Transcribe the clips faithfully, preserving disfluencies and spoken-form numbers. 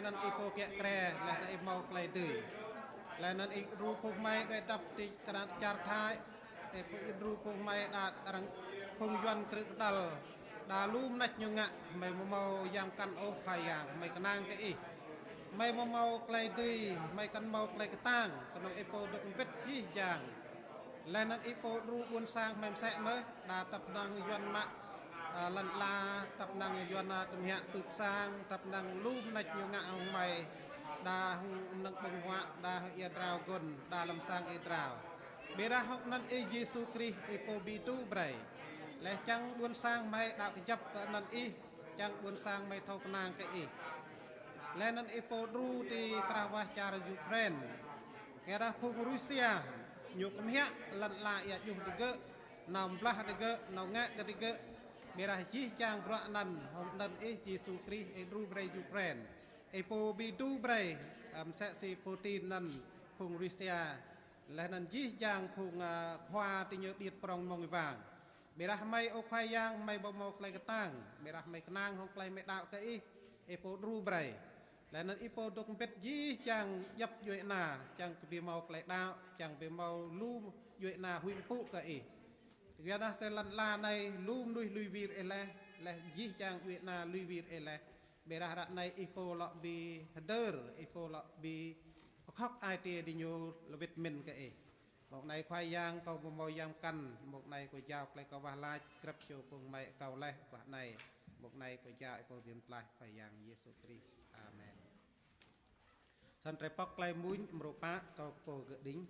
Anŭn ih pô kiă kriê, laih anŭn ih hmâo tơlơi dưi. Laih anŭn ih đru phung hmei đuaĭ dăp ti kơnăl čar Thái. Ih pô ih đru phung hmei đa arăng phung Yuan krư̆ kơđăl. Đa lu mơneč ñu ngă, hmei ƀu hmâo yang mơkăn ôh Khua Yang, hmei kơnang kơ ih. Hmei ƀu hmâo tơlơi dưi, hmei kăn hmâo tơlơi kơtang, kơnơ̆ng ih pô dŏ mbĭt jih jang. Laih anŭn ih pô đru ƀuôn sang hmei mơsĕ mơ̆n, đa tăp năng Yuan mă, a, lŏn ala, tăp năng Yuan, a, kơmiă pưk sang, tăp năng lu mơneč ñu ngă hăng hmei, đa hăng mơnơ̆ng ƀơ̆ng huă, đa hăng ia drao gŭn, đa lăm sang ia drao. Ƀiădah hăng anŭn ih Yêsu Krist ih pô ƀu djru brơi. Laih čang ƀuôn sang hmei đaŏ kơjăp kơ anŭn ih, čang ƀuôn sang hmei thâo kơnang kơ ih. Laih anŭn ih pô đru ti krah wah čar Ukraine. Kơ đa phung Russia, ñu kơmiă lŏn ala ia djuh digơ̆, nao blah digơ̆, nao ngă kơ digơ̆. Ƀiădah jih jang bruă anŭn, hăng anŭn ih Yêsu Krist ih đru brơi Ukraine. Ih pô ƀu djru brơi, a, mơsĕ si Putin anŭn phung Russia. Laih anŭn jih jang phung, a, khua ti ñu điêt prŏng mơ̆ng wang. Ƀiădah hmei ơ Khua Yang hmei ƀu hmâo tơlơi kơtang, ƀiădah hmei kơnang hăng tơlơi hmei đaŏ kơ ih, ih pô đru brơi. Laih anŭn ih pô dŏ mbĭt jih jang djŏp djuai ana, čang kơ ƀu hmâo tơlơi đaŏ, čang ƀu hmâo lu djuai ana huĭ pŭ kơ ih. Tơdah tơ lŏn ala anai lu mơnuih lui wir ih laih, laih jih jang djuai ana lui wir ih laih. Ƀiădah ră anai ih pô lŏ ƀu hơdơr, ih pô lŏ ƀu pơkhŏk ai tiê diñu lơwĭt mĭn kơ ih. Mông anai Khua Yang kâo ƀu hmâo yang mơkăn, mông anai kâo jao tơlơi kâo wah lač, grăp čô phung hmei kâo laih, wah anai. Mông anai kâo jao ih pô ƀing tlaih Khua Yang Yêsu Krist. Amen. Săn trei pŏk tơlơi mơñum mrô pă, kâo pô gơ̆ đing.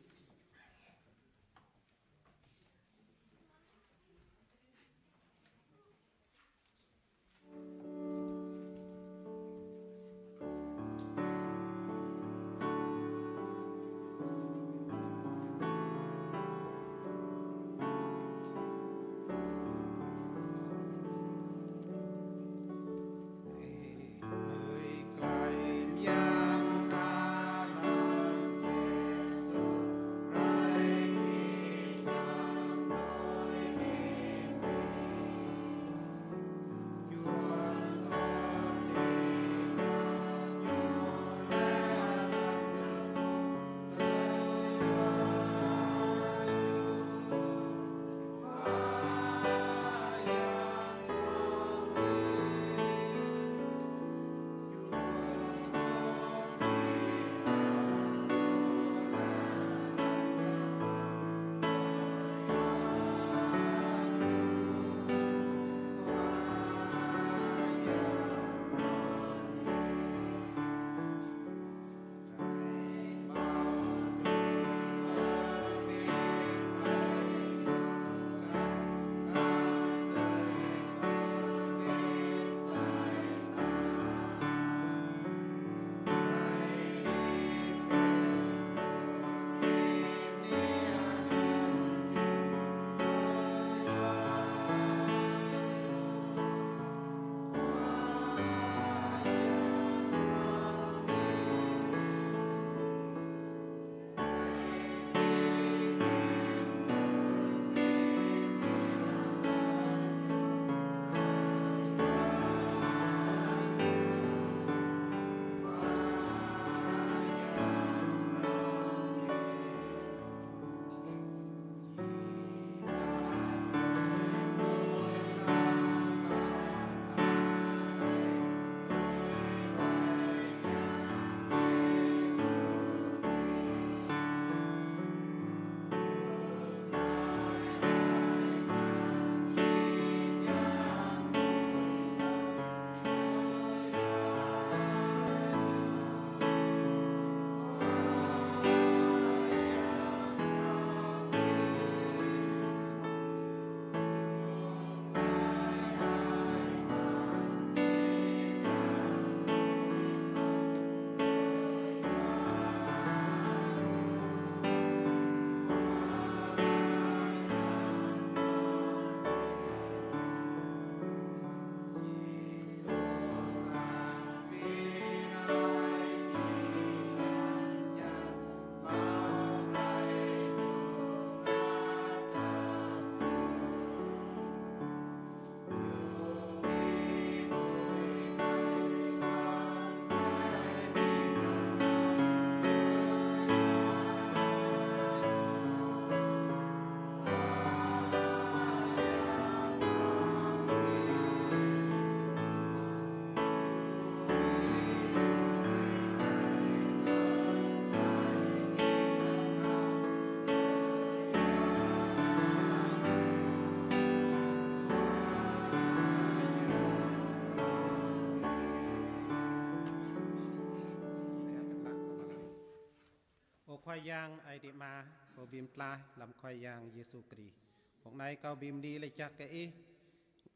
Khua Yang Ơi Adai Ama, Pô bi mơtlaih lăm Khua Yang Yêsu Krist. Mông anai kâo bi mơni laih jăk kơ Ih.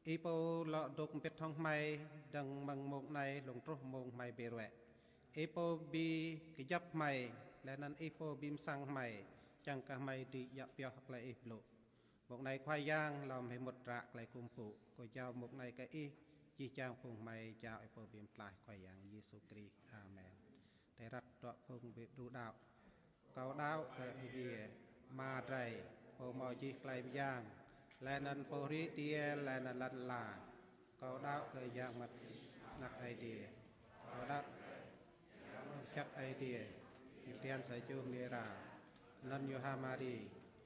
Ih Pô lŏ dŏ mbĭt hăng hmei, dơ̆ng mơ̆ng mông anai lông truh mông hmei bĕ ruă. Ih Pô bi kơjăp hmei, laih anŭn Ih Pô bi mơsăng hmei, čang kơ hmei dưi djă pioh tơlơi Ih blŭ. Mông anai Khua Yang lŏm hơmŭt ră tơlơi kơkuh pơpŭ, kâo jao mông anai kơ Ih, jih jang phung hmei jao Ih Pô bi mơtlaih Khua Yang Yêsu Krist. Amen. Tơdah dŏ phung ƀu đaŏ. Kâo đaŏ kơ Ơi Adai, Ama drei, Pô hmâo jih tơlơi mơyang, laih anŭn Pô hrih adiê, laih anŭn lăn ala. Kâo đaŏ kơ Yang Mơngăt Jăk Ơi Adai. Kâo đaŏ Jăk Ơi Adai, ñu tian sa čô mơnuih ră, anăn Yôhan Mari,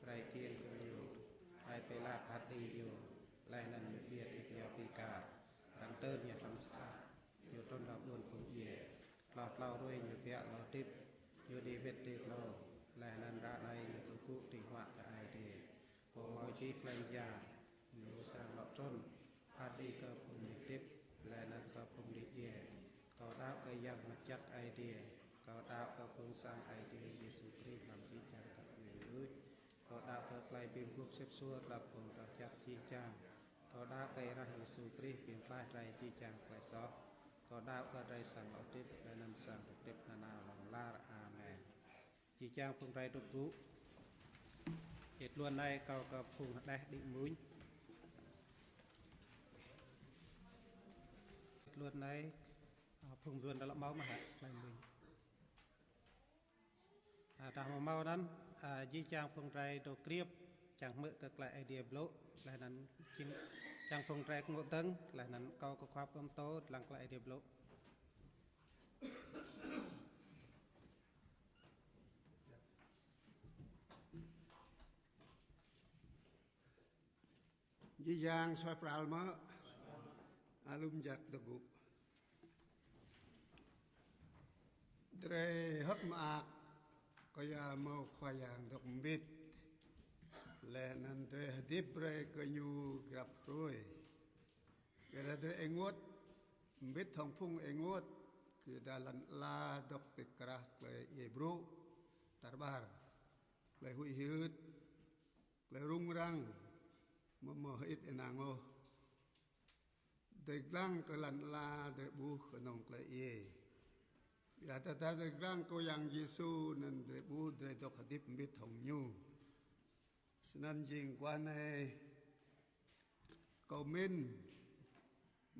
brei kiăng kơ ñu, Ơi Pilat phat kơđi ñu, laih anăn ñu ƀiă ti kyâo bi kar, arăng tơl ñu hlăm sa, ñu trŭn hlăm ƀuôn phung djiê, tlâo tlâo hruê ñu ƀiă lŏ hơdip, ñu đĭ wĭt ti tlô, laih anăn ră anai ñu tơgŭ ti hnuă kơ Ơi Adai. Pô hmâo jih tơlơi mơyang, ñu srăng lŏ trŭn, phat kơđi kơ phung mơnuih hơdip, laih anăn kơ phung mơnuih djiê. Kâo đaŏ kơ Yang Mơngăt Jăk Ơi Adai, kâo đaŏ kơ Phung Sang Ơi Adai Yêsu Krist hlăm jih jang găp djuê mơnuih. Kâo đaŏ kơ tơlơi bi mguôp sĭt suôr hlăm Phung Doh Jăk jih jang. Kâo đaŏ kơ êrah Yêsu Krist bi mơtlaih drei jih jang tơlơi soh. Kâo đaŏ kơ drei srăng lŏ hơdip, laih anăn srăng hơdip nanao hlŏng lar. Amen. Jih jang phung drei dŏ gŭ. Tơlơi anai kâo kơ phung hơđeh đĭ mơ̆n. Tơlơi anai, a, phung mơ̆n đa lŏ hmâo mơ̆ hă, tơlơi mơ̆n. A, dah hmâo hmâo anăn, a, jih jang phung drei dŏ kriêp, čang hmư̆ kơ tơlơi Ơi Adai blŭ, laih anăn jing, čang phung drei kơ ngŏ dơ̆ng, laih anăn kâo kơ khua pơtô, lăng tơlơi Ơi Adai blŭ. Jih jang suaih pral mơ̆, alum jak dŏ gŭ. Drei hơ̆k mơak, kơ yua hmâo Khua Yang dŏ mbĭt. Laih anăn drei hơdip brei kơ ñu grăp hruê. Kơ drei ênguôt, mbĭt hăng phung ênguôt, kơ dah lăn ala dŏ ti krah tơlơi ih brŭ, tar ƀar, tơlơi huĭ hyưt, tơlơi rŭng răng, mơ̆ mơ̆ hơĭt ênang ôh. Drei lăng kơ lăn ala drei ƀuh kơnơ̆ng tơlơi ih. Ƀiădah tơdah drei lăng kơ Yang Yêsu anăn drei ƀuh drei dŏ hơdip mbĭt hăng ñu. Snăn jing guah anai kâo mĭn,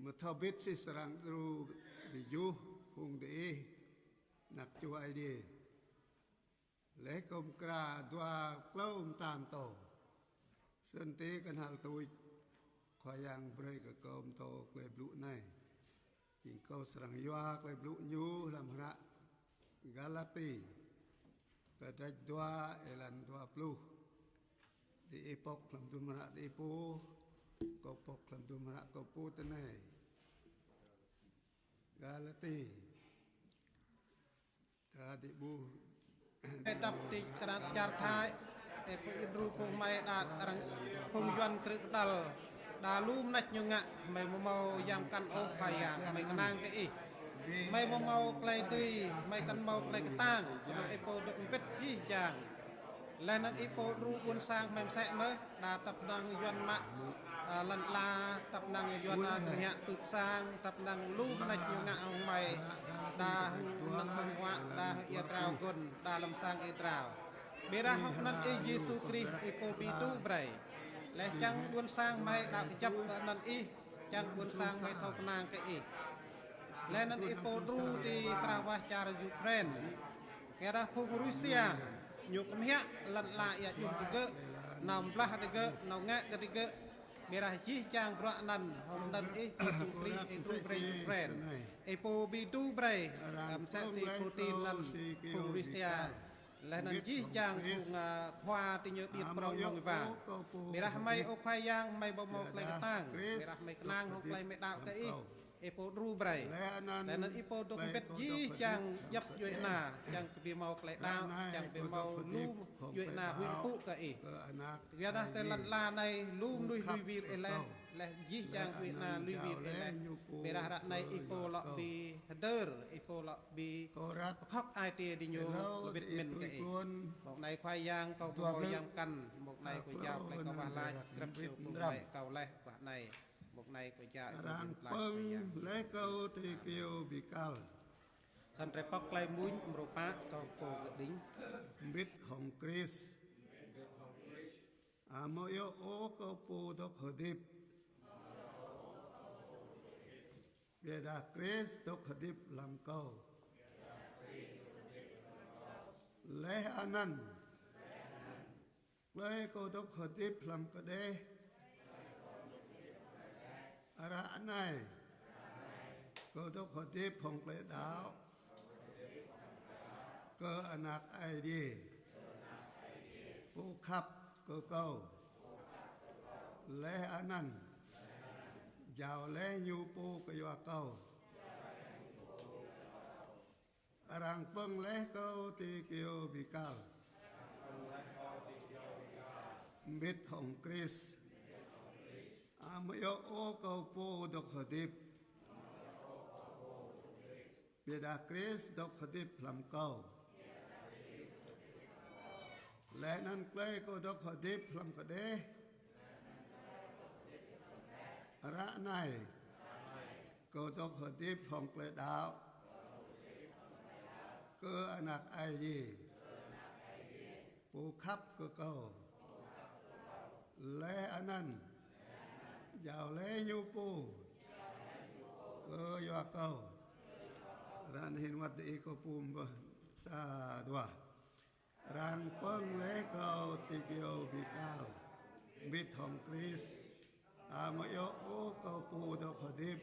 mơ̆ thâo bĭt sĭt srăng đru bi juh phung diih, anak čô Ơi Adai. Laih kâo mkra dua klâo mta pơtô. Snăn ti kơnhal tuč Khua Yang brei kơ kâo pơtô tơlơi blŭ anai. Jing kâo srăng yua tơlơi blŭ ñu hlăm hră Galati, kơ drêč dua, êlan dua pluh. Diih pŏk hlăm dŭm hră diih pô, kâo pŏk hlăm dŭm hră kâo pô tơ anai. Galati. Tơdah diih ƀuh. Ê, dăp ti krah čar Thái, ê, pô ih đru phung hmei đa arăng phung Yuăn krư̆ kơđăl, đa lu mơneč ñu ngă, hmei mơ̆ hmâo yang mkăn ôh Khua Yang, hmei kơnang kơ ih. Hmei mơ̆ hmâo tơlơi dưi, hmei kăn hmâo tơlơi kơtang, kơnơ̆ng ih pô dŏ mbĭt jih jang. Laih anăn ih pô đru ƀuôn sang hmei msĕ mơh, đa tăp năng Yuăn mă, a, lăn ala, tăp năng Yuăn, a, kơnhiă pưk sang, tăp năng lu mơneč ñu ngă hăng hmei, đa hăng năng hăng huă, đa hăng ia drao gŭn, đa lăm sang ia drao. Ƀiădah hăng anăn ih Yêsu Krist ih pô bi đru brei. Laih čang ƀuôn sang hmei đa kơjăp kơ anăn ih, čang ƀuôn sang hmei thâo kơnang kơ ih. Laih anăn ih pô đru ti krah wah čar Ukraine. Kơ dah phung Rusia, ñu kơnhiă lăn ala ia djŭp digơ̆, nao mblah digơ̆, nao ngă kơ digơ̆. Ƀiădah jih jang bruă anăn, hăng anăn ih Yêsu Krist ih đru brei Ukraine. Ih pô bi đru brei, ơ, msĕ si Putin anăn phung Rusia. Laih anăn jih jang phung, a, khua ti ñu điêt prŏng mơ̆ng wa. Ƀiădah hmei ơ Khua Yang hmei ƀu hmâo tơlơi kơtang. Ƀiădah hmei kơnang hăng tơlơi hmei đaŏ kơ ih. Ih pô đru brei. Laih anăn ih pô dŏ mbĭt jih jang djăp djuê ana. Čang kơ bi hmâo tơlơi đaŏ. Čang bi hmâo lu djuê ana huĭ pơpŭ kơ ih. Kơ dah tơ lăn ala anai lu mơnuih lui wir ih laih. Laih jih jang djuai ania lui wĭt laih. Ƀiădah ră anai ih pô lŏ ƀu hơdơr, ih pô lŏ ƀu khŏk ai tiê diñu wĭt mơ̆n kơ ih. Mông anai Khua Yang kâo pô Yang pơkŏn, mông anai kâo jao tơlơi kâo wah lač, krăp čô pô mơ̆ng kâo laih guah anai. Mông anai kâo jao ih pô mơ̆ng tơlơi Yang. Arăng pơ̆ng laih kâo ti kyâo bi kal. Săn drơi pŏk Klei Mmuñ mrô pă, kâo pô kơđing. Mbĭt hŏng Krist. Amâo djơ̆ ôh kâo pô dŏ hơdip. Ƀiădah Krist dŏ hơdip hlăm kâo. Laih anăn, tơlơi kâo dŏ hơdip hlăm kơđeh, ră anai kâo dŏ hơdip hŏng tơlơi đaŏ kơ Anak Aê Diê, Pô khăp kơ kâo. Laih anăn, jao laih Ñu pô kơ yua kâo. Arăng pơ̆ng laih kâo ti kyâo bi kal. Mbĭt hŏng Krist. Amâo djơ̆ ôh kâo pô dŏ hơdip. Ƀiădah Krist dŏ hơdip hlăm kâo. Laih anăn tơlơi kâo dŏ hơdip hlăm kơđeh, ră anai kâo dŏ hơdip hŏng tơlơi đaŏ kơ Anak Aê Diê, Pô khăp kơ kâo. Laih anăn, jao laih Ñu pô kơ yua kâo. Ră anai hĭn wăt diih kâo pơm bơh sa dua. Arăng pơ̆ng laih kâo ti kyâo bi kal. Mbĭt hŏng Krist. Amâo djơ̆ ôh kâo pô dŏ hơdip.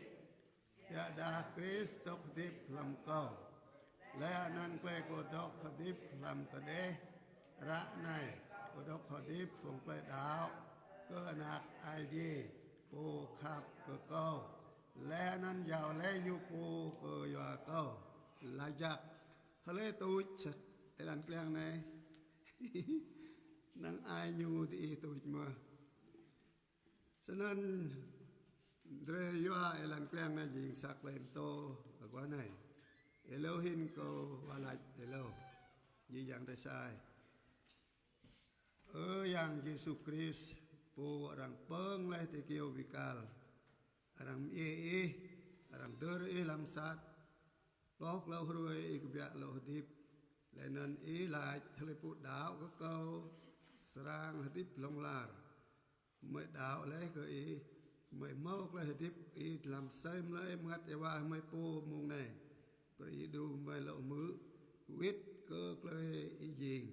Ƀiădah Krist dŏ hơdip hlăm kâo. Laih anăn tơlơi kâo dŏ hơdip hlăm kơđeh, ră anai kâo dŏ hơdip hŏng tơlơi đaŏ kơ Anak Aê Diê, Pô khăp kơ kâo. Laih anăn jao laih Ñu pô kơ yua kâo. Laih jăk. Hlơi tuč êlan kliăng anai? Năng ai ñu diih tuč mơ̆? Snăn drơi yua êlan kliăng anai jing sa tơlơi pơtô aguah anai. Êlâo hĭn kâo wah lač êlâo. Jih jang tơlơi sa ai. Ơ Yang Yêsu Krist, Pô arăng pơ̆ng laih ti kyâo bi kal. Arăng mơyê Ih, arăng dơr Ih hlăm sat. Hloh klâo hruê Ih kbiă lŏ hơdip. Laih anăn Ih lač hlơi pô đaŏ kơ kâo srăng hơdip hlŏng lar. Gơmơi đaŏ laih kơ Ih, gơmơi hmâo tơlơi hơdip Ih hlăm asơi mlei mơngăt êwa gơmơi pô mông anai. Brơi Ih đru gơmơi lŏ hmư̆ wĭt kơ tơlơi Ih jing.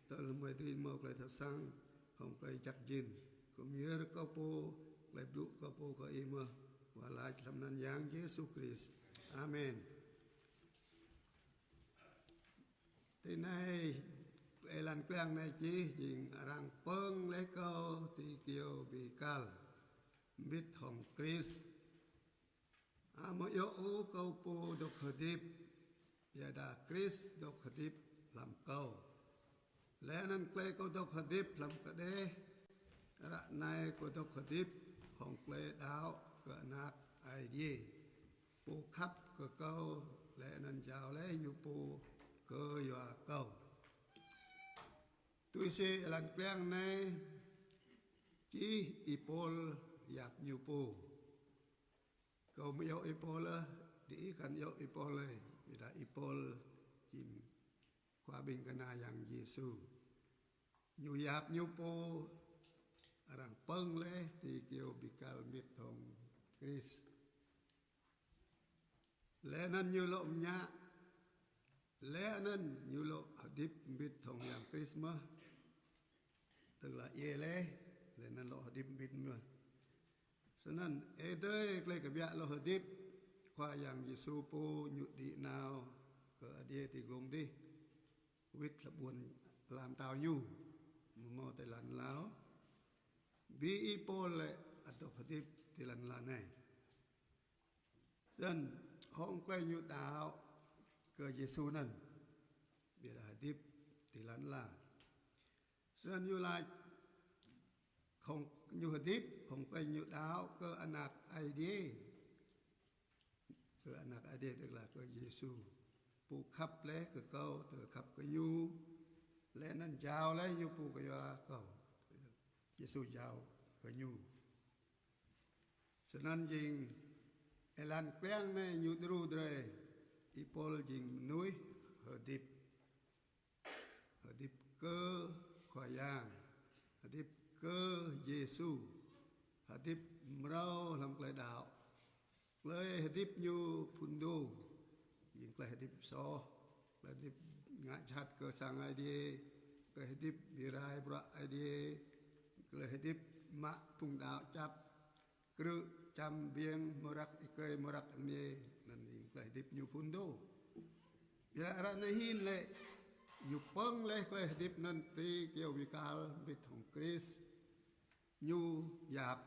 Tơl gơmơi dưi hmâo tơlơi thâo săng hŏng tơlơi jăk jĭn. Kâo myơr kâo pô, tơlơi blŭ kâo pô kơ Ih mơh. Wah lač hlăm anăn Yang Yêsu Krist. Amen. Ti anai, êlan kliăng anai čih jing arăng pơ̆ng laih kâo ti kyâo bi kal. Mbĭt hŏng Krist. Amâo djơ̆ ôh kâo pô dŏ hơdip, ƀiădah Krist dŏ hơdip hlăm kâo. Laih anăn tơlơi kâo dŏ hơdip hlăm kơđeh, ră anai kâo dŏ hơdip hŏng tơlơi đaŏ kơ Anak Aê Diê, Pô khăp kơ kâo, laih anăn jao laih Ñu pô kơ yua kâo. Tui si êlan kliăng anai, čih Y-Pôl yap ñu pô. Kâo amâo djơ̆ Y-Pôl ôh, diih kăn djơ̆ Y-Pôl ôh, ƀiădah Y-Pôl jing khua ƀĭng kna Yang Yêsu. Ñu yap ñu pô arăng pơ̆ng laih ti kyâo bi kal mbĭt hŏng Krist. Laih anăn ñu lŏ mñă, laih anăn ñu lŏ hơdip mbĭt hŏng Yang Krist mơh. Tức là djiê laih, laih anăn lŏ hơdip mbĭt mơh. Snăn, ơ adơi tơlơi kbiă lŏ hơdip, Khua Yang Yêsu pô ñu đĭ nao kơ adiê ti glông dih. Wĭt lŏ ƀuăn ala mtao ñu, amâo mâo ti lăn ala ôh. Bi Y-Pôl lĕ ăt dŏ hơdip ti lăn ala anai. Snăn hŏng tơlơi ñu đaŏ kơ Yêsu anăn, ƀiădah hơdip ti lăn ala. Snăn ñu lač Hông ñu hơdip, hông klĕ ñu đaŏ kơ Ană Aê Diê. Kơ Ană Aê Diê tức là kơ Yêsu. Pô khăp laih kơ kâo, tơ khăp kơ ñu. Laih anŭn jao laih ñu pô kơyua kâo. Yêsu jao kơ ñu. Snăn jing êlan kliăng anai ñu djru drơi. Ih Pôl jing mơnuih hơdip. Hơdip kơ Khua Yang. Hơdip kơ Yêsu. Hơdip mrâo hlăm klei đaŏ. Klei hơdip ñu phŭn dô. Jing klei hơdip soh. Klei hơdip ngă jhat kơ sang Aê Diê. Klei hơdip bi rai bruă Aê Diê. Klei hơdip mă phung đaŏ čăp. Krư̆ čăm biêng mơ̆ răk êkei mơ̆ răk anai, anŭn jing klei hơdip ñu phŭn dô. Ƀiădah ară anai hĭn lĕ, ñu pơ̆ng laih klei hơdip anŭn ti kyâo bi kal mbĭt hŏng Krist. Ñu yap.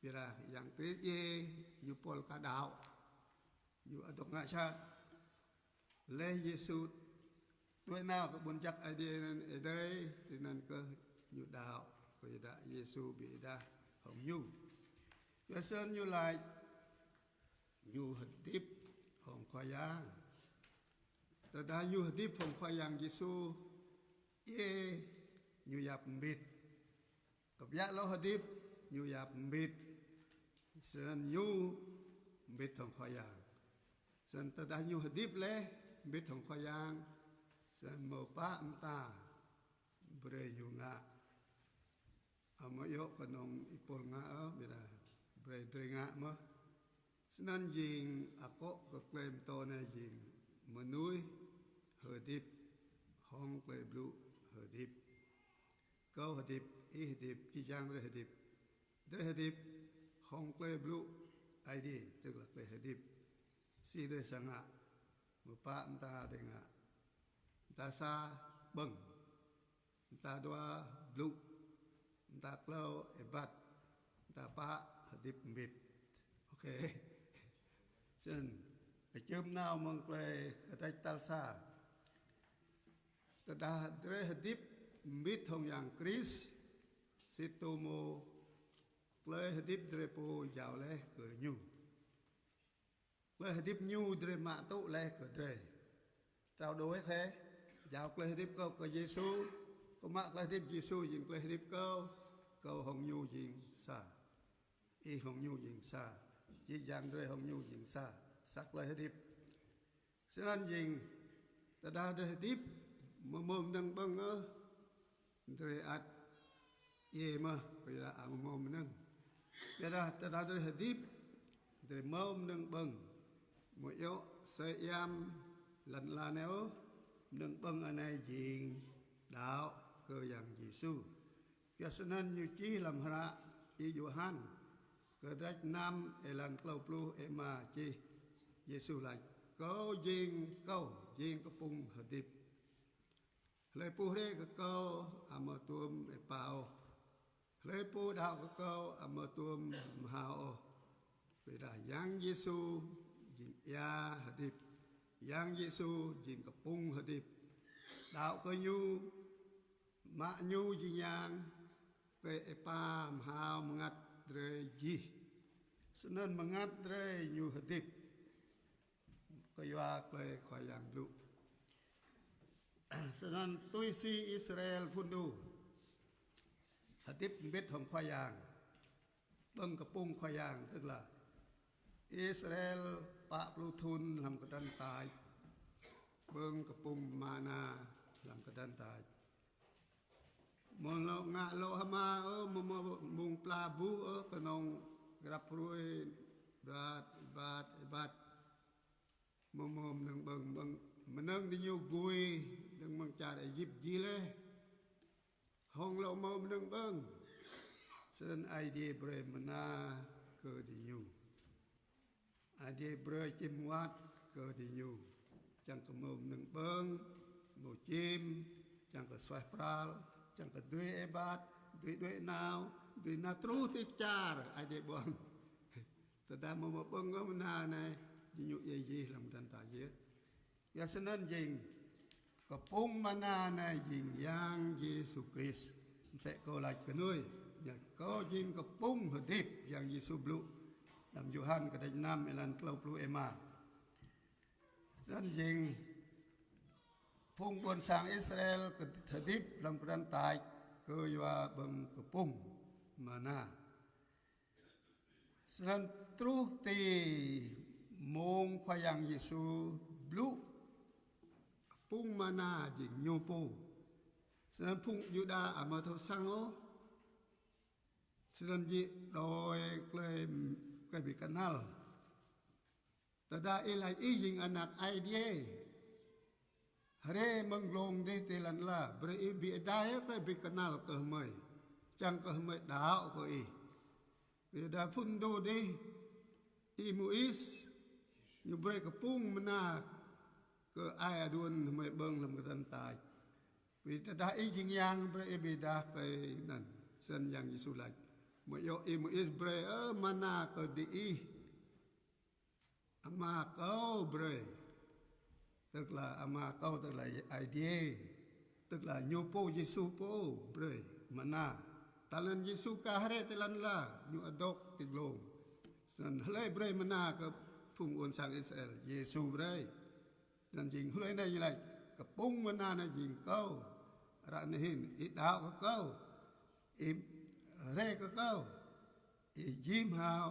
Ƀiădah Yang Krist djai, ñu pôl ka đaŏ. Ñu adôk ngă jhat. Laih Yêsu đuaĭ nao kơ ƀuôn jăk Aê Diê anŭn êdei, tui anŭn kơh ñu đaŏ kơ yua dah Yêsu bi êdah hŏng ñu. Yua snăn ñu laĭ, ñu hơdip hŏng Khua Yang. Tơdah ñu hơdip hŏng Khua Yang Yêsu, ih ñu yap mbĭt. Kơ biă lŏ hơdip, ñu yap mbĭt. Snăn ñu mbĭt hŏng Khua Yang. Snăn tơdah ñu hơdip laih, mbĭt hŏng Khua Yang. Snăn mơ̆ pă mơta, brơi ñu ngă. Amâo djŏ kơnơ̆ng ih Pôl ngă ôh, ƀiădah brơi drơi ngă mơh. Snăn jing akŏ kơ klei pơtô anai jing mơnuih hơdip hŏng klei blŭ hơdip. Kâo hơdip, ih hơdip, jih jang drơi hơdip. Drơi hơdip hŏng klei blŭ Aê Diê, tức là klei hơdip. Si drơi sa ngă, mơ̆ pă mơta drơi ngă. Mơta sa ƀơ̆ng. Mơta dua blŭ. Mơta klâo êbat. Mơta pă hơdip mbĭt. Ôkê. Snăn, kčưm nao mơ̆ng klei kdrêč tal sa. Tơdah drơi hơdip mbĭt hŏng Yang Krist, sĭt tơmô klei hơdip drơi pô jao laih kơ ñu. Klei hơdip ñu drơi mă tŭ laih kơ drơi. Trao đổi hĕ, jao klei hơdip kâo kơ Yêsu, kâo mă klei hơdip Yêsu jing klei hơdip kâo, kâo hŏng ñu jing sa. Ih hŏng ñu jing sa. Jih jang drơi hŏng ñu jing sa. Sa klei hơdip. Snăn jing, tơdah drơi hơdip, mơ̆ mâo mơnơ̆ng ƀơ̆ng ôh, drơi ăt djai mơh, ƀiădah amâo mâo mơnơ̆ng. Ƀiădah tơdah drơi hơdip, drơi mâo mơnơ̆ng ƀơ̆ng. Mơ̆ djŏ sơiăm lăn ala anai ôh, mơnơ̆ng ƀơ̆ng anai jing đaŏ kơ Yang Yêsu. Yua snăn ñu čih hlăm hră Y-Yôhan, kdrêč năm, êlan klâo pluh êma čih. Yêsu laĭ, kâo jing, kâo jing kpŭng hơdip. Hlơi pô rai kơ kâo, amâo tuôm êpa ôh. Hlơi pô đaŏ kơ kâo, amâo tuôm mhao ôh. Ƀiădah Yang Yêsu jing ia hơdip. Yang Yêsu jing kpŭng hơdip. Đaŏ kơ ñu, mă ñu jing yang, klei êpa mhao mơngăt drơi jih. Snăn mơngăt drơi ñu hơdip. Kơyua klei Khua Yang blŭ. Snăn tui si Israel phŭn dô hơdip mbĭt hŏng Khua Yang. Ƀơ̆ng kpŭng Khua Yang, tức là Israel pă pluh thŭn hlăm kơdăn tač. Ƀơ̆ng kpŭng mana hlăm kơdăn tač. Mơ̆ lŏ ngă lŏ hmua ôh, mơ̆ mơ̆ng pla buh ôh, kơnơ̆ng grăp hruê êbat, êbat, êbat. Mơ̆ mâo mơnơ̆ng ƀơ̆ng, ƀơ̆ng, mơnơ̆ng diñu gui, dơ̆ng mơ̆ng čar Êjip jih laih. Hŏng lŏ mâo mơnơ̆ng ƀơ̆ng. Snăn Aê Diê brơi mana kơ diñu. Aê Diê brơi čim wăt kơ diñu. Čang kơ mâo mơnơ̆ng ƀơ̆ng, mâo čim, čang kơ suaih pral, čang kơ dưi êbat, dưi đuaĭ nao, dưi nao truh ti čar Aê Diê ƀuăn. Tơdah mâo mơ̆ ƀơ̆ng kơ mana anai, diñu djai jih hlăm kơdăn tač yơh. Yua snăn jing, kpŭng mana anai jing Yang Yêsu Krist. Msĕ kâo lač kơ nuih. Kâo jing kơpŭng hơdip, Yang Yêsu blŭ. Lăm Yôhan kơdrêč năm êlan klâo pluh êma. Snăn jing phung ƀuôn sang Israel kơ hơdip lăm kơnăn tač kơ yua ƀơ̆ng kơpŭng mana. Snăn truh ti mông Khua Yang Yêsu blŭ kơpŭng mana jing ñu pô. Snăn phung Yuđa amâo thâo săng ôh. Snăn jing đôi klei, klei bi kơnăl. Tơdah ih lač ih jing anak Aê Diê, hriê mơ̆ng glông dih ti lăn ala, brei ih bi êdah klei bi kơnăl kơ hmei, čiăng kơ hmei đăo kơ ih. Kyuadah phŭn dô dih, Y-Môis, ñu brei kơpŭng mana kơ ai aduôn hmei ƀơ̆ng lăm kơnăn tač. Bi tơdah ih jing yang, brei ih bi êdah klei anăn. Snăn Yang Yêsu lač: Amâo djŏ Y-Môis brei ơ mana kơ diih, Ama kâo brei. Tức là Ama kâo, tức là Aê Diê. Tức là ñu pô, Yêsu pô brei mana. Tal anăn Yêsu ka hriê ti lăn ala, ñu adôk ti glông. Snăn hlei brei mana kơ phung ƀuôn sang Israel? Yêsu brei. Anăn jing hruê anei ñu lač kơpŭng mana anei jing kâo. Ară anei hĭn, ih đăo kơ kâo, ih hriê kơ kâo, ih jih hmao,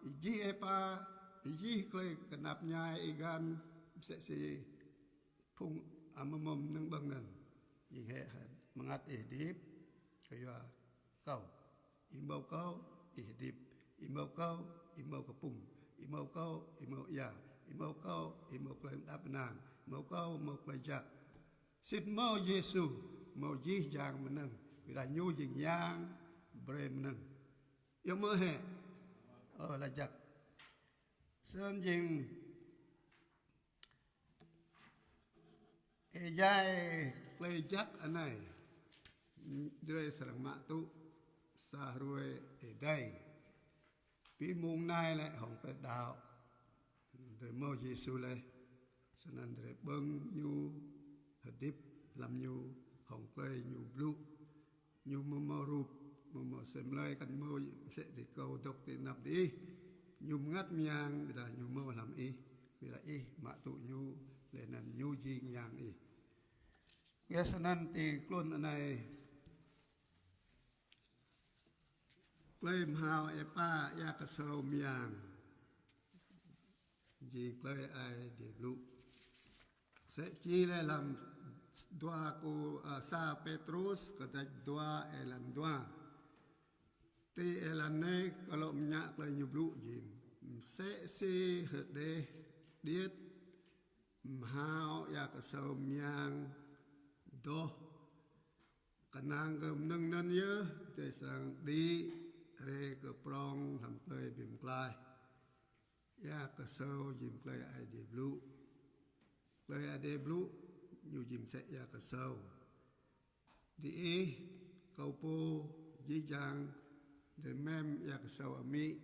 ih jih êpa, ih jih klei knap mñai ih găn, msĕ si phung amâo mâo mnơ̆ng ƀơ̆ng anăn. Jing hĕ mơngăt ih hơdip kyua kâo. Ih mâo kâo, ih hơdip. Ih mâo kâo, ih mâo kơpŭng. Ih mâo kâo, ih mâo ia. Ih mâo kâo, ih mâo klei mđăp mnang. Ih mâo kâo, mâo klei jăk. Sĭt mâo Yêsu, mâo jih jang mnơ̆ng. Kyuadah ñu jing yang brei mnơ̆ng. Yơh mơ̆ hĕ? Ơ, lač jăk. Snăn jing êjai klei jăk anei, drei srăng mă tŭ sa hruê êdei. Bi mông anei lĕ hŏng klei đăo, drei mâo Yêsu leh, snăn drei ƀơ̆ng ñu, hơdip hlăm ñu, hŏng klei ñu blŭ. Ñu amâo mâo rup, amâo mâo sem lei, kăn mâo msĕ si kâo dôk ti anăp diih. Ñu mngăt mơyang, ƀiădah ñu mâo hlăm ih, ƀiădah ih mă tŭ ñu, leh anăn ñu jing yang ih. Kyua snăn ti tluôn anei, klei mhao êpa ia kơsâo mơyang jing klei Aê Diê blŭ. Msĕ si leh hlăm dua Kô-, ơ, sa Pêtrôs kơdrêč dua êlan dua. Ti êlan anei kâo lŏ mñă klei ñu blŭ jing: Msĕ si hơđeh điêt mhao ia kơsâo mơyang doh, kơnang kơ mnơ̆ng anăn yơh drei srăng đĭ hriê kơ prŏng hlăm klei bi mtlaih. Ia kơsâo jing klei Aê Diê blŭ. Klei Aê Diê blŭ ñu jing msĕ ia kơsâo. Diih, kâo pô, jih jang drei mơ̆ng ia kơsâo amĭ.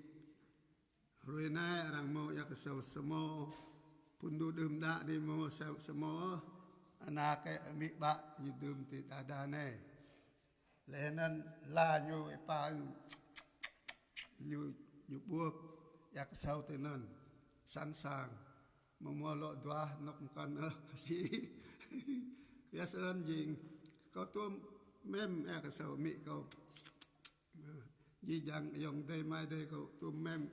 Hruê anei arăng mâo ia kơsâo samô. Phŭn dô đưm đă dih amâo mâo sa-, samô ôh. Ană kơ amĭ ƀă ñu dưm ti đah đah anei. Leh anăn ala ñu êpa ñu, ñu ƀuăp ia kơsâo ti anăn. Sẵn sàng. Amâo mâo lŏ duah anôk mkăn ôh si. Kyua snăn jing kâo tuôm mơ̆ng ia kơsâo amĭ kâo. Jih jang ayŏng adei amai adei kâo tuôm mơ̆ng.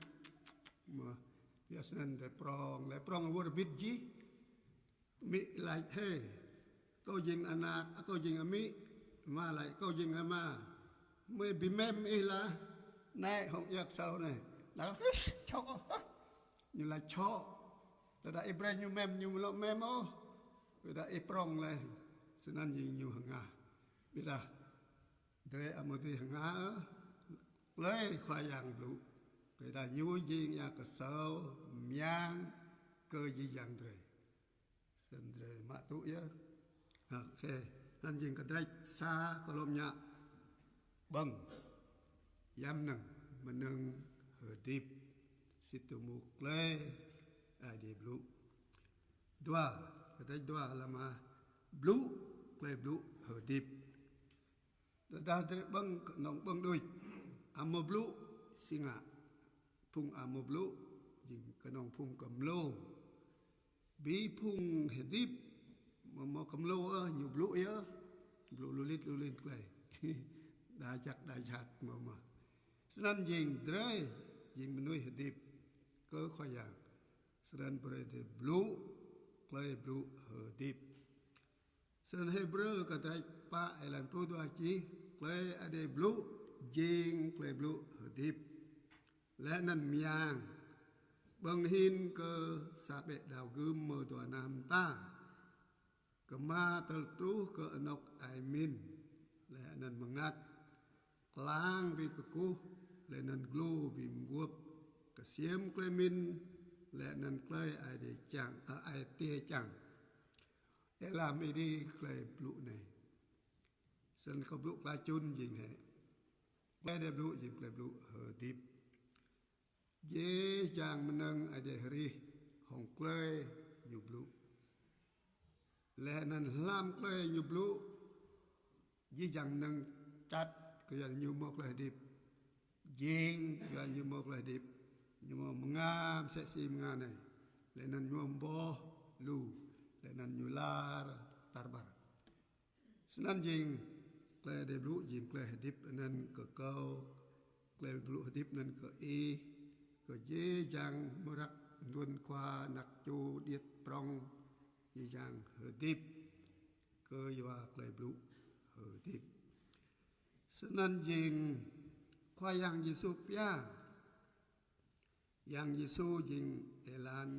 Mơ̆, kyua snăn drei prŏng, leh prŏng wơr bĭt jih. Amĭ lač: Hê, kâo jing anak, kâo jing amĭ. Ama lač: Kâo jing ama. Mơi bi mơ̆ng ih lah. Anei hŏng ia kơsâo anei. Lač: Hưs, čŏk. Ñu lač čŏk. Tơdah ih brei ñu mơ̆ng, ñu amâo lŏ mơ̆ng ôh. Ƀiădah ih prŏng leh. Snăn jing ñu hngah. Ƀiădah drei amâo dưi hngah ôh klei Khua Yang blŭ. Kyuadah ñu jing ia kơsâo mơyang kơ jih jang drei. Snăn drei mă tŭ yơh. Ôkê, anăn jing kơdrêč sa kơ lŏm ñă ƀơ̆ng. Yăm mnơ̆ng, mnơ̆ng hơdip. Sĭt tơmŭk klei Aê Diê blŭ. Dua, kơdrêč dua lăm ah blŭ, klei blŭ hơdip. Tơdah drei ƀơ̆ng, knŏng ƀơ̆ng đuč. Amo blŭ, si ngă. Phung amo blŭ, jing kơnong phung kơmlô. Bi phung hơdip, mơ̆ mơ̆ kơmlô ơh, ñu blŭ yơh. Blŭ lu lit lu lit klei. Đa čăt, đa čăt mơ̆ mơ̆. Snăn jing drơi, jing mơnuih hơdip kơ Khua Yang. Snăn brơi drơi blŭ, klei blŭ hơdip. Snăn Hêbrơ kơ drăč pă êlan pluh dua čih, klei Aê Diê blŭ, jing klei blŭ hơdip. Leh anăn mơyang, ƀơ̆ng hĭn kơ sa ƀĕ đao gưm mơ̆ dua nah mta. Kơma tơl truh kơ anŏk ai mĭn, leh anăn mơngăt, klang bi kơkuh, leh anăn glô bi mguôp, kơsiêm klei mĭn, leh anăn klei Aê Diê čang, ơ, Aê Diê čang. Êlam ih dih klei blŭ anei. Snăn kơ blŭ klei čun jing hĕ. Klei Aê Diê blŭ jing klei blŭ hơdip. Jih jang mnơ̆ng Aê Diê hrih hŏng klei ñu blŭ. Leh anăn hlăm klei ñu blŭ, jih jang mnơ̆ng čăt kơ yua ñu mâo klei hơdip. Jing kơ yua ñu mâo klei hơdip. Ñu mâo mnga msĕ si mnga anei. Leh anăn ñu mâo boh lu. Leh anăn ñu lar tar ƀar. Snăn jing klei Aê Diê blŭ jing klei hơdip anăn kơ kâo, klei blŭ hơdip anăn kơ ih, kơ jih jang mơ̆ng ră anŭn khua anak čô điêt prŏng, jih jang hơdip kơ yua klei blŭ hơdip. Snăn jing Khua Yang Yêsu pia. Yang Yêsu jing êlan,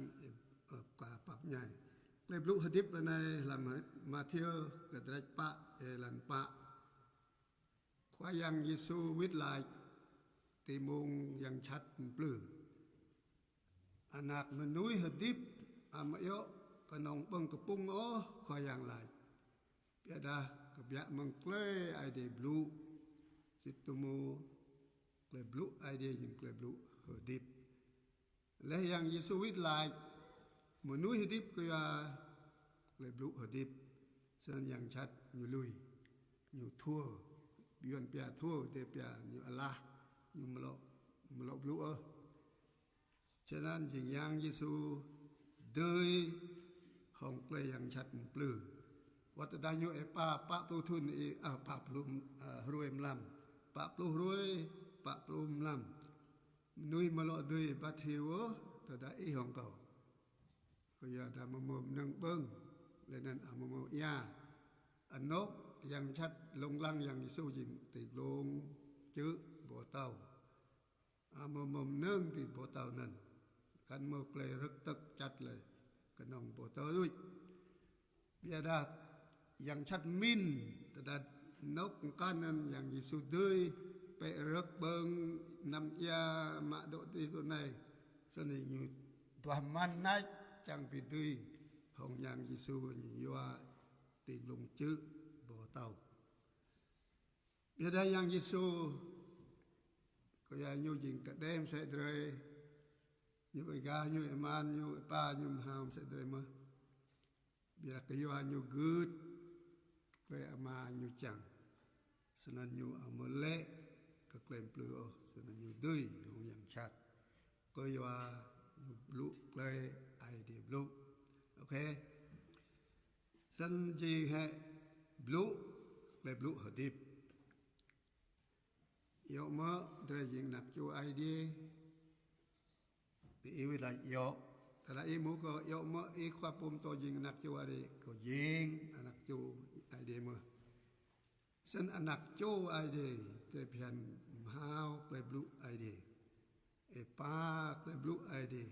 ơ, ka pap ñai. Klei blŭ hơdip anei hlăm Mathiơ kơ drăč pă êlan pă. Khua Yang Yêsu wĭt lač ti mông yang jhat mplư. Anak mơnuih hơdip amâo djŏ kơnong ƀơ̆ng kơpŭng ôh, Khua Yang lač. Ƀiădah kbiă mơ̆ng klei Aê Diê blŭ, sĭt tơmô klei blŭ Aê Diê jing klei blŭ hơdip. Leh Yang Yêsu wĭt lač, mơnuih hơdip kơ yua klei blŭ hơdip, snăn yang jhat ñu lui, ñu thua, Yuăn pia thua, drei pia ñu alah, ñu mlŏ, mlŏ blŭ ôh. Snăn jing Yang Yêsu dưi hŏng klei yang jhat mplư. Wăt tơdah ñu êpa pă pluh thŭn ih, ah, pă pluh, ah, hruê mlam. Pă pluh hruê, pă pluh mlam. Mơnuih mlŏ dưi êbat hiu ôh, tơdah ih hŏng kâo. Kơ yua dah mâo mơ̆ng ƀơ̆ng, leh anăn amâo mâo ia. Anŏk yang jhat lông lăng Yang Yêsu jing ti glông čư̆ ƀô̆ tâo. Amâo mâo mơ̆ng ti ƀô̆ tâo anăn. Kăn mâo klei rơ̆k tơ̆k čăt leh. Kơnong ƀô̆ tâo đuč. Ƀiădah yang jhat mĭn, tơdah anŏk mkăn anăn Yang Yêsu dưi, pĕ rơ̆k ƀơ̆ng, năm ia mă dŏ ti dŏ anei. Snăn ñu duah mơ̆n nač, čang bi dưi hŏng Yang Yêsu ñu yua ti glông čư̆ ƀô̆ tâo. Ƀiădah Yang Yêsu, kơ yua ñu jing kơđeh msĕ drei, ñu êgah, ñu êman, ñu êpa, ñu mhao msĕ drei mơh. Ƀiădah kơ yua ñu gưt klei Ama ñu čang. Snăn ñu amâo lĕ kơ klei mplư ôh, snăn ñu dưi hŏng yang jhat. Kơ yua ñu blŭ klei Aê Diê blŭ. Ôkê. Snăn jing hĕ blŭ, klei blŭ hơdip. Djŏ mơ̆ drei jing anak čô Aê Diê? Ti ih wĭt lač djŏ. Tơdah ih mŭ kơ djŏ mơ̆ ih khua pô mtô jing anak čô Aê Diê? Kâo jing anak čô Aê Diê mơh. Snăn anak čô Aê Diê, drei phiăn mhao klei blŭ Aê Diê. Êpa klei blŭ Aê Diê.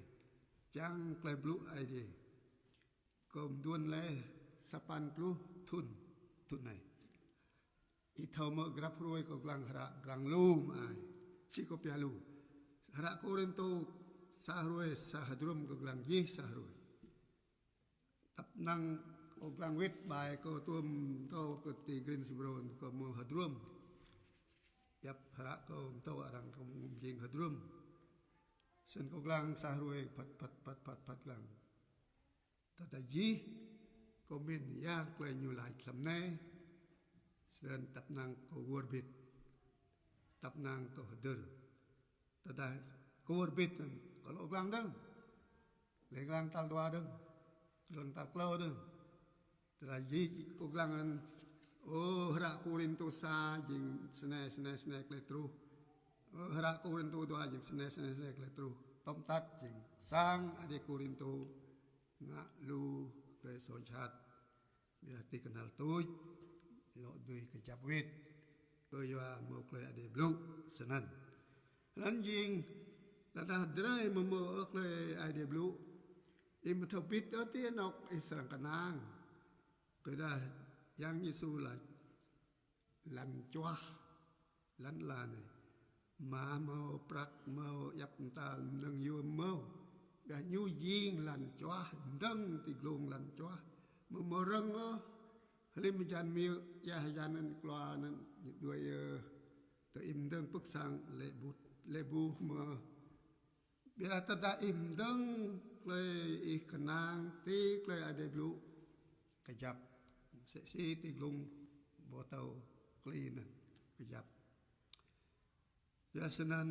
Čang klei blŭ Aê Diê. Kâo mduôn leh sapăn pluh thŭn, thŭn anei. Ih thâo mơ̆ grăp hruê kâo dlăng hră dlăng lu mơ̆ ai. Si kâo pia lu. Hră Kôrintô sa hruê sa hơdrôm kâo dlăng jih sa hruê. Tăp năng kâo dlăng wĭt ƀai kâo tuôm mtô kơ ti Greensboro kâo mâo hơdrôm. Djăp hră kâo mtô arăng kâo mơ̆ng jing hơdrôm. Snăn kâo dlăng sa hruê phat, phat, phat, phat, phat dlăng. Tơdah jih kâo mĭn ya klei ñu lač hlăm anei, snăn tăp năng kâo wơr bĭt. Tăp năng tŏh dơr. Tơdah kơwơr bĭt anŭn, kơ lŏ glang dơ̆ng. Lĕ glang tal dua dơ̆ng. Glang tal klâo dơ̆ng. Tơdah jing kơ glang anŭn, ơ, hră Kôrintô sa jing snei, snei, snei tơlơi truh. Ơ, hră Kôrintô dua jing snei, snei, snei tơlơi truh. Tóm tắt jing sang Adai Kôrintô ngă lu tơlơi soh jhat. Biă ti kơnăl tuč, lŏ dưi kơjăp wĭt. Kơ yua mơ̆ tơlơi Adai blŭ, snăn. Lăn jing, tơdah drơi mơ̆ mơ̆ ơ tơlơi Adai blŭ. Ih mơ̆ thâo bĭt ơ ti anŏk ih srăng kơnang. Kơ dah Yang Yêsu laĭ lăn čuah, lăn ala anai. Mah mâo, prăk mâo, djăp mơta mơnơ̆ng yôm mâo. Dah ñu jing lăn čuah, dơ̆ng ti glông lăn čuah. Mâo mâo rơ̆ng ôh, hlim hơjan mơyơ̆, ia hơjan anŭn klua anŭn, ñu đuaĭ yơh. Tơ ih mơ̆ dơ̆ng pơ̆k sang lĕ ƀuh, lĕ ƀuh mơ̆. Biă tơdah ih mơ̆ dơ̆ng tơlơi ih kơnang ti tơlơi Adai blŭ. Kơjăp. Msĕ si ti glông ƀu thâo klin anŭn. Kơjăp. Yua snăn